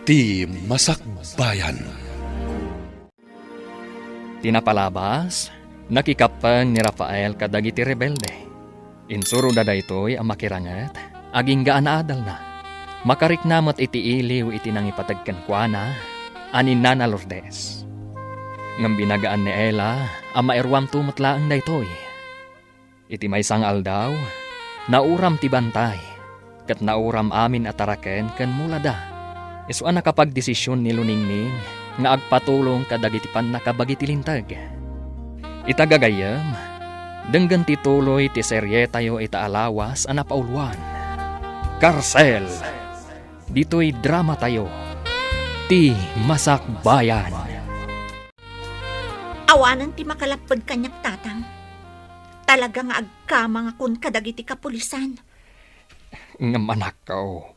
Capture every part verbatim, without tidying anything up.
Ti Masakbayan. Ti napalabas, nakikappeng ni Rafael kadagiti rebelde. Insuroda daytoy a makiranget, agingga a naadalna. Makarikna met iti iliw iti nangipateg kenkuana a ni Nana Lourdes. Ngem binagaan ni Ella a mairuamto met laeng daytoy. Iti maysa nga aldaw, nauram ti bantay, ket nauram amin a taraken ken mulada. Isu a nakapagdesision ni Luningning nga agpatulong kadagiti pannakabagi ti linteg. Ita gagayyem, denggen ti tuloy ti serietayo ita a lawas a napauloan. Karsel! Ditoy dramatayo, Ti Masakbayan. Awanen ti makalapped kaniak, Tatang. Talaga nga agkamangakon kadagiti kapulisan. Ngem anakko,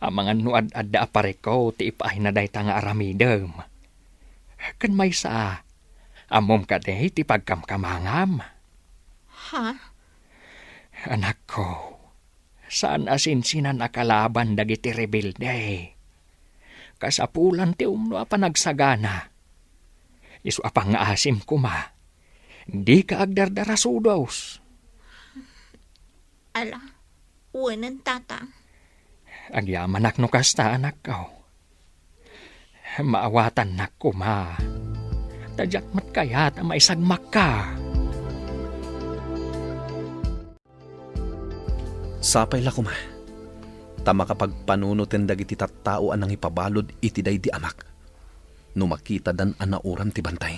amangan no ad-adda a parikko ti ipaayna dayta nga aramidem. Ken maysa, ammom kadi ti pagkamkamangam? Ha? Anakko, saan a sinsinan a kalaban dagiti rebelde. Kasapulan ti umno a panagsagana. Isu a pangngaasim koma, dika agdardarasudos. Ala, wenen, Tatang. Agyamanak no kasta, anakko. Maawatannak koma. Ta diak met kayat a maisagmakka. Sapay la koma, ta makapagpanunoten dagiti tattao a nangipabalud iti daydi amak, no makitadan a nauram ti bantay.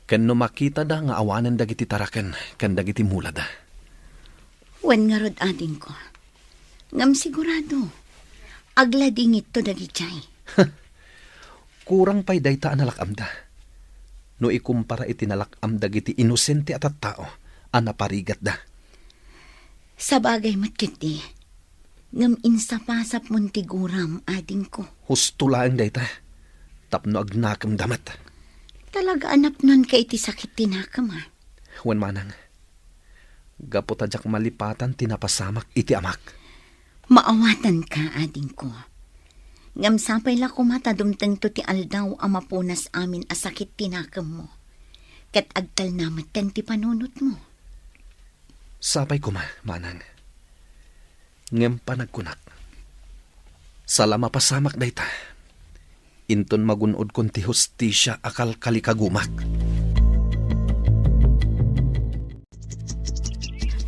Ken no makitada nga awanen dagiti taraken ken dagiti mulada. Wen ngarud, adingko. Ngem sigurado, agladingitto dagidiay. Kurang pay dayta a nalak-amda, no ikumpara iti nalak-am dagiti inosente a tattao a naparigatda. Sabagay met ketdi, ngem insapasapmon ti guram, adingko. Husto laeng dayta, tapno agnakemda met. Talaga a napnonka iti sakit ti nakem, a? Wen manang, gapu ta diak malipatan ti napasamak iti amak. Maawatanka, adingko. Ngem sapay la koma ta dumtengto ti aldaw a mapunas amin a sakit ti nakemmo, ket agtalna metten ti panunotmo. Sapay koma, manang. Ngem panagkunak, sala mapasamak dayta, inton magun-odkon ti hustisia a kalkalikagumak.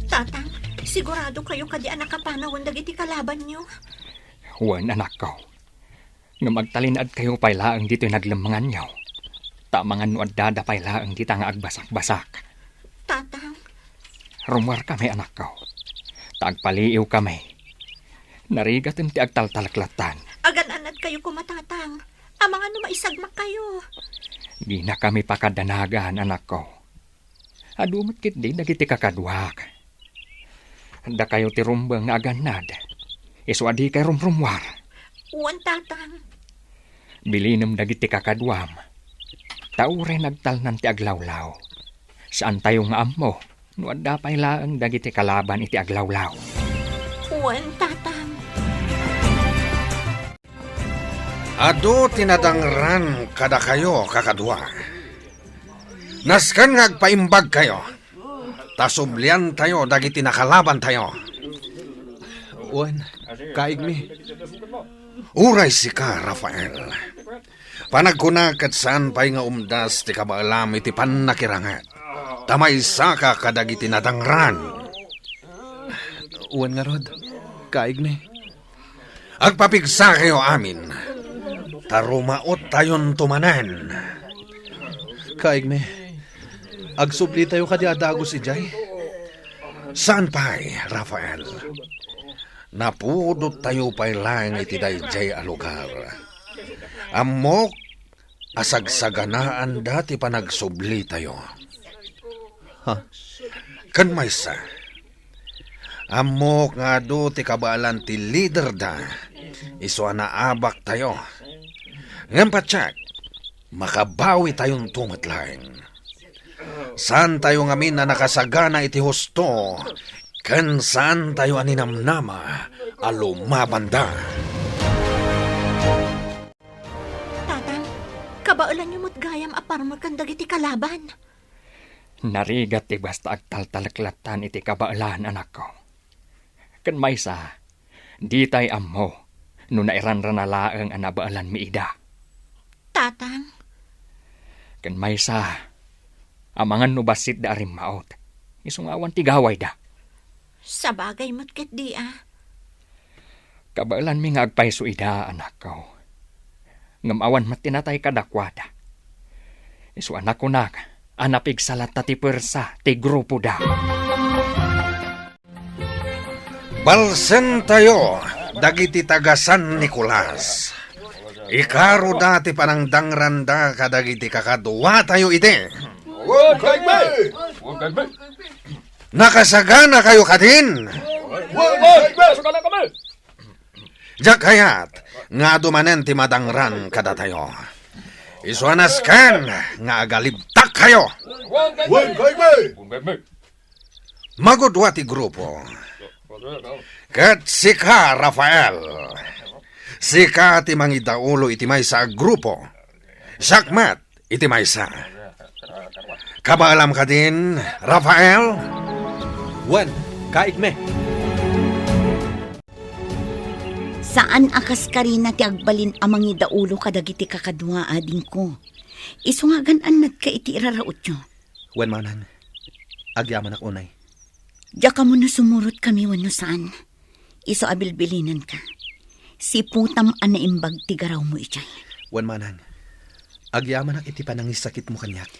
Tatang, sigurado kayo kadi a nakapanawen dagiti kalabanyo? Wen, anakko. Ngem agtalinaedkayo pay laeng ditoy naglemmenganyo, ta amangan no addada pay laeng dita nga agbasakbasak. Tatang. Rummuarkami, anakko, ta agpaliiwkami. Narigatem ti agtaltaleklattan. Agan-anadkayo koma, Tatang. Amangan no maisagmakkayo. Dinakami pakadanagan, anakko. Adu met ketdi dagiti kakaduak. Dakayo ti rumbeng nga agannad. Isu a dikay rumrummuar. Wen, Tatang. Bilinem dagiti kakaduam. Ta uray nagtalnan ti aglawlaw, saantayo nga ammo no adda pay laeng dagiti kalaban iti aglawlaw. Wen, Tatang. Adu ti nadangran kadakayo, kakadua. Nasken nga agpaimbagkayo, ta subliantayo dagiti nakalabantayo. Wen, kaigmi. Uray sika, Rafael. Panagkuna ket saan pay nga umdas ti kabaelam iti pannakiranget, ta maysaka kadagiti nadangran. Wen ngarud, kaigmi. Agpapigsakayo amin, ta rumaottayonto manen. Kaigmi, agsublitayo kadi a dagus idiay? Saan pay, Rafael. Napudottayo pay laeng iti daydiay a lugar. Ammok a sagsaganaanda ti panagsublitayo. Ha? Ken maysa, ammok nga adu ti kabaelan ti liderda, isu a naabaktayo. Ngem patiek, makabawitayonto met laeng. Saantayo ngamin a nakasagana iti husto, ken saantayo a ninamnama a lumabanda. Met gayam a parmekan dagiti kalaban. Narigat ti basta agtaltalek lattan iti kabaelan, anakko. Ken maysa, ditay ammo no nairanrana laeng a nabaelanmi ida. Tatang. Ken maysa, amangan no bassitda a rimmaut, isu nga awan ti gawayda. Sabagay met ketdi a. Kabaelanmi nga agpayso ida, anakko. Ngem awan met ti natay kadakuada. Isu a nakunak a napigsa latta ti puersa ti grupoda. Balsentayo dagiti taga San Nicolas. Ikaroda ti panangdangranda kadagiti kakaduatayo idi. Wen, kaigmi! Nakasaganakayo kadin? Wen, kaigmi! Diak kayat nga adu manen ti madangran kadatayo. Isu a nasken nga agalibtakkayo. Wen, kaigmi! Magudua ti grupo. Ket sika, Rafael, sika ti mangidaulo iti maysa a grupo. Siak met iti maysa. Kabaelam kadin, Rafael? Wen, kaigmi. Saan a kas karina ti agbalin a mangidaulo kadagiti kakadua, adingko. Isu nga agan-annadka iti irarautyo. Wen manang, agyamanak unay. Diak ammo no sumurotkami wenno saan. Isu a bilbilinenka. Siputam a naimbag ti garawmo idiay. Wen manang, agyamanak iti panangisakitmo kaniak.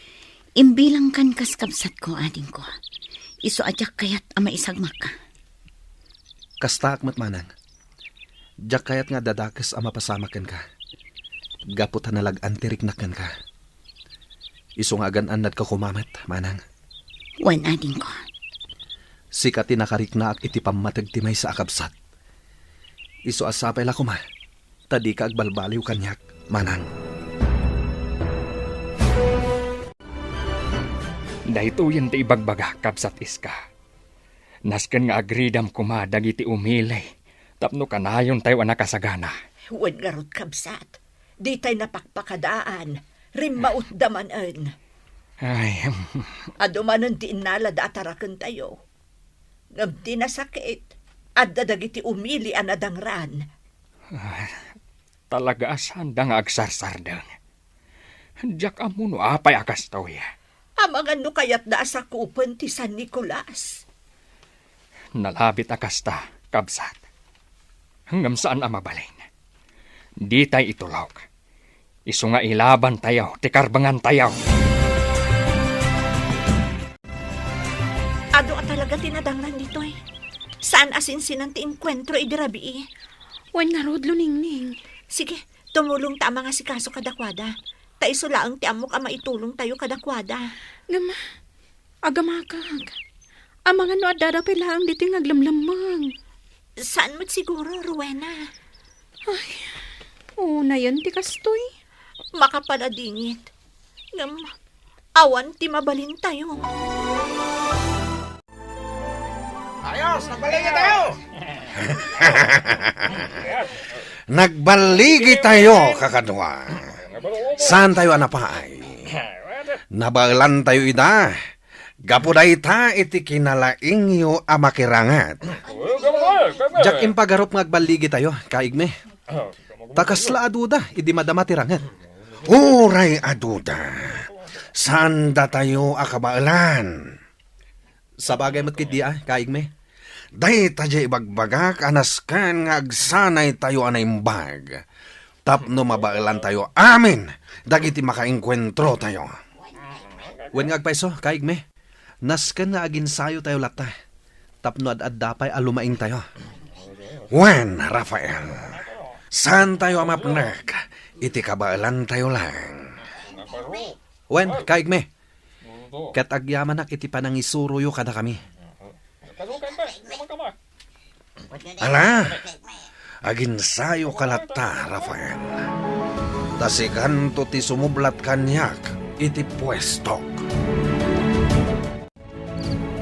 Imbilangkan kas kabsatko, adingko. Isu a diak kayat a maisagmakka. Kastaak met manang. Diak kayat nga adda dakes a mapasamak kenka. Gapu ta nalag-an ti riknak kenka. Isu nga agan-annadka koma met, manang. Wen, adingko. Sika ti nakariknaak iti pammateg ti maysa a kabsat. Isu a sapay la koma, ta dika agbalbaliw kaniak, manang. Daytoyen ti ibagbagak, kabsat Iska. Nasken nga agridam koma dagiti umili tapno kanayontayo a nakasagana. Wen ngarud, kabsat, ditay napakpakadaan, rimmautda manen. Ay, hmm. Adu manen ti innalada a tarakentayo. Ngem ti nasakit, adda dagiti umili a nadangran. Ah, talaga a saanda nga agsarsardeng. Diak ammo no apay a kastoy. Amangan no kayatda a sakupen ti San Nicolas. Nalabit a kasta, kabsat. Ngem saan a mabalin. Ditay itulok. Isu nga ilabantayo ti karbengantayo. Adu a talaga ti nadangran ditoy. Saan a sinsinan ti enkuentro idi rabii. Wen ngarud, Luningning. Sige, tumulongta a mangasikaso kadakuada. Ta isu laeng ti ammok a maitulongtayo kadakuada. Ngem, agamakak. Amangan no addada pay laeng ditoy nga aglemlemmeng. Saan met siguro, Rowena? Ay, unayen ti kastoy. Makapaladingit. Ngem, awan ti mabalintayo. Ayos, nagbaligi tayo! Nagbaligi tayo, kakadua. Saan tayo a napaay? Nabaelan tayo ida. Gapu dayta iti kinalaingyo a makiranget. Diak impagarup nga agbaligi tayo, kaigmi. Ta kasla a duda idi madama ti ranget. Uray a duda, saan datayo a kabaelan. Sabagay met ketdi a, kaigmi. Dayta diay ibagbagak a nasken nga agsanaytayo a naimbag tapno mabaelantayo amin dagiti makaengkuentrotayo. Wen nga agpayso, kaigmi. Nasken nga aginsayotayo latta tapno ad-adda pay a lumaingtayo. Wen, Rafael, saantayo a mapnek iti kabaelantayo laeng. Wen, kaigmi, ket agyamanak iti panangisuroyo kadakami. Ala, aginsayoka latta, Rafael. Ta sikanto ti sumublat kaniak iti puestok.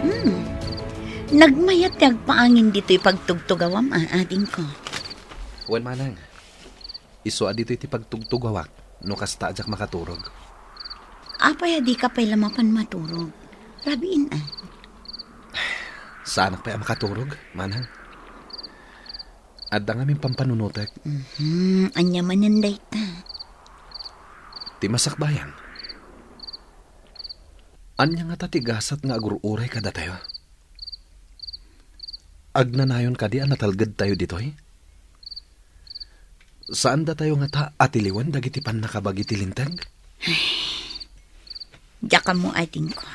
Hmm. Nagmayat ti agpaangin ditoy pagtugtugawam, a, adingko. Wen manang, isu a ditoy ti pagtugtugawak no kasta a diak makaturog. Apay a dika pay la mapan maturog? Rabiin, a. Saanak pay a makaturog, manang. Adda ngamin pampanunotek. Mhm, ania manen dayta? Ti masakbayan. Ania ngata ti gasat nga agur-uray kadatayo? Agnanayon kadi a natalgedtayo ditoy? Saandatayo ngata a tiliwen dagiti pannakabagi ti Linteg? Diak ammo, adingko.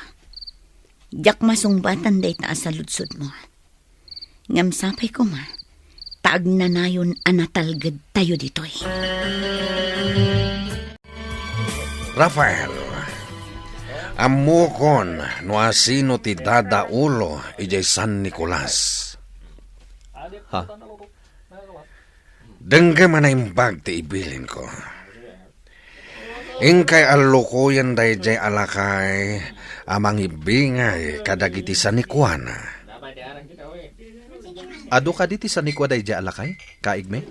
Diak masungbatan dayta a saludsodmo. Ngem sapay koma, ta agnanayon a natalgedtayo ditoy. Rafael, ammokon no asino ti dadaulo idiay San Nicolas. Ha? Denggem a naimbag ti ibilinko. Inkay allukoyen daydiay a lakay a mangibbingay kadagiti sanikuana. Adu kadi ti sanikua daydiay a lakay, kaigmi?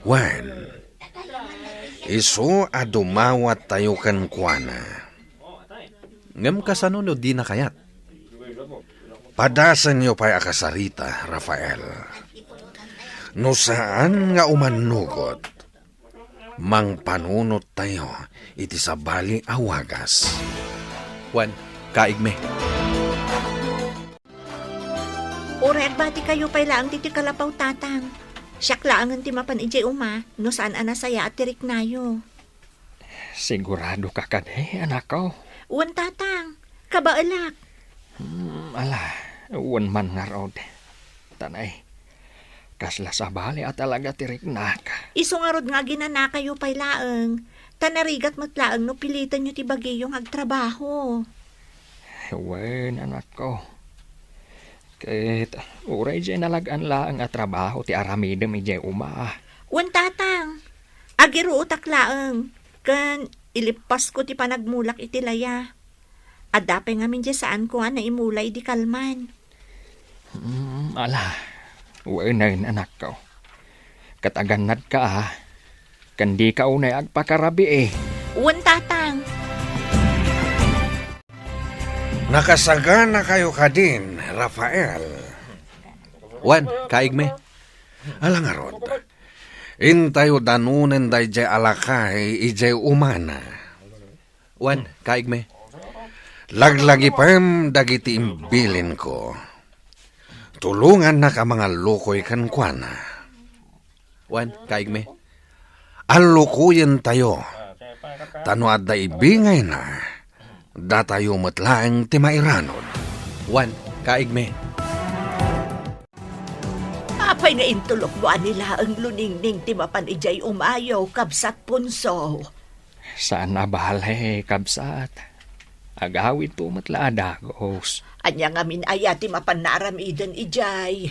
Wen, isu a dumawattayo kenkuana. Ngem kasano no dina kayat? Padasenyo pay a kasarita, Rafael. No saan nga umannugot, mangpanunottayo iti sabali a wagas. Wen, kaigmi. Uray agbatikayo pay laeng ditoy kalapaw, Tatang. Siak laengen ti mapan idiay uma, no saan a nasayaat ti riknayo. Sigurado ka kadi, anakko? Wen, Tatang. Kabaelak. Hmm, ala, wen man ngarud. Tanay, kasla sabali a talaga ti riknak. Isu ngarud nga aginanakayo pay laeng, ta narigat met laeng no pilitenyo ti bagiyo nga agtrabaho. Wen, anakko. Ket uray diay nalag-an laeng a trabaho ti aramidem idiay uma. Wen, Tatang, agiruotak laeng, ken ilippasko ti panagmulak iti laya. Adda pay ngamin diay saanko a naimula idi kalman. Hmm, ala, wenen, anakko. Ket agannadka, a, ken dika unay agpakarabii. Wen, Tatang. Nakasaganakayo kadin, Rafael? Wen, kaigmi. Ala ngarud, intayo danunen daydiay a lakay idiay umana. Wen, kaigmi. Laglagipem dagiti imbilinko. Tulongannak a mangallukoy kenkuana. Wen, kaigmi. Allukoyentayo. Ta no adda ibingayna, datayo met laeng ti mairanod. Wen, kaigmi. Apay nga intulokmo a ni laeng luningning ti mapan idiay umayo, Kabsat Punso? Saan a bale, kabsat. Agawidto met la a dagus. Ania ngamin aya ti mapan naaramiden idiay?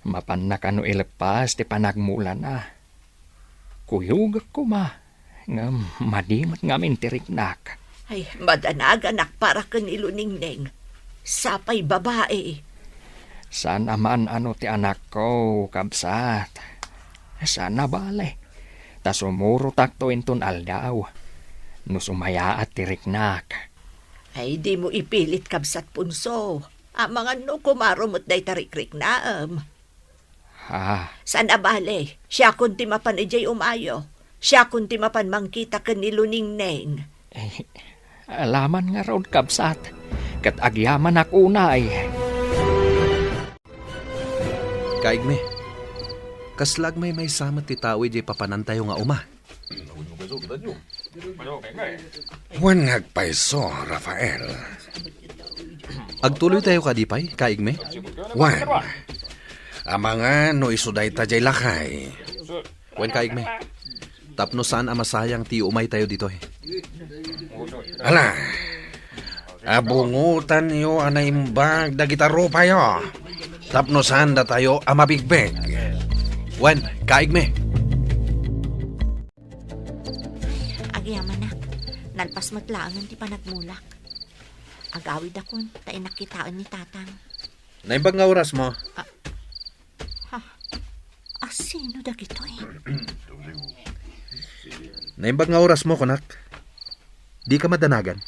Mapanna kano ileppas ti panagmulana. Kuyogek koma, ngem madi met ngamin ti riknak. Ay, madanaganak para ken ni Luningning. Sapay babai. Saan a maan-ano ti anakko, kabsat. Saan a bale. Ta sumurotakto inton aldaw. No sumayaat ti riknak. Ay, dimo ipilit, Kabsat Punso. Amangan no kumaro met dayta rikriknaem. Ah. Saan a bale, siakon ti mapan idiay umayo. Siakon ti mapan mangkita ken ni Luningning. Eh, alaman ngarud, kabsat. Ket agyamanak unay. Kaigmi, kasla agmaymaysa met ti tao idiay papanantayo nga uma. Wen nga agpayso, Rafael. Agtuloytayo kadi pay, kaigmi? Wen. Amangan no isu dayta diay lakay. Wen, kaigmi. Tapno saan a masayang ti umaytayo ditoy. Ala, abungotanyo a naimbag dagita rupayo. Tapno saan datayo a mabigbeg. Wen, kaigmi. Agyamanak, nalpas met laengen ti panagmulak. Agawidakon, ta innak kitaen ni Tatang. Naimbag nga orasmo. Ah. Ha? Asino dagitoy? Naimbag nga orasmo, kunak. Dika madanagan,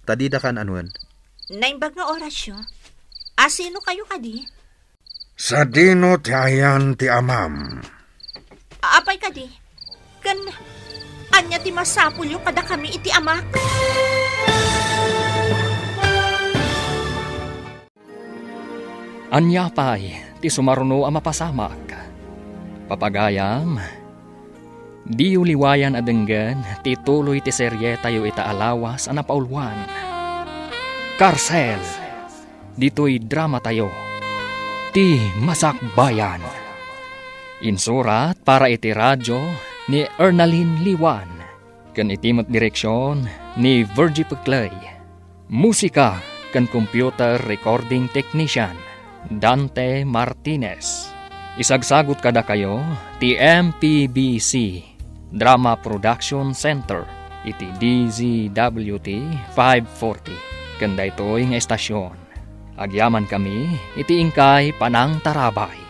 ta didaka an-anoen. Naimbag nga orasyo. Asino kayo kadi? Sadino ti ayan ti amam? Apay kadi? Ken ania ti masapulyo kadakami iti amak? Ania pay ti sumaruno a mapasamak? Papagayam, diyo liwayan a denggen ti tuloy ti serietayo ita a lawas a napauluan. Karsel, ditoy dramatayo, Ti Masakbayan. Insurat para iti radyo ni Ernalyn Liwan, ken iti met direksion ni Virgie Peclay. Musika ken computer recording technician, Dante Martinez. Isagsagut kadakayo ti M P B C Drama Production Center iti D Z W T five forty. Ken daytoy nga estasion, agyamankami iti inkay panangtarabay.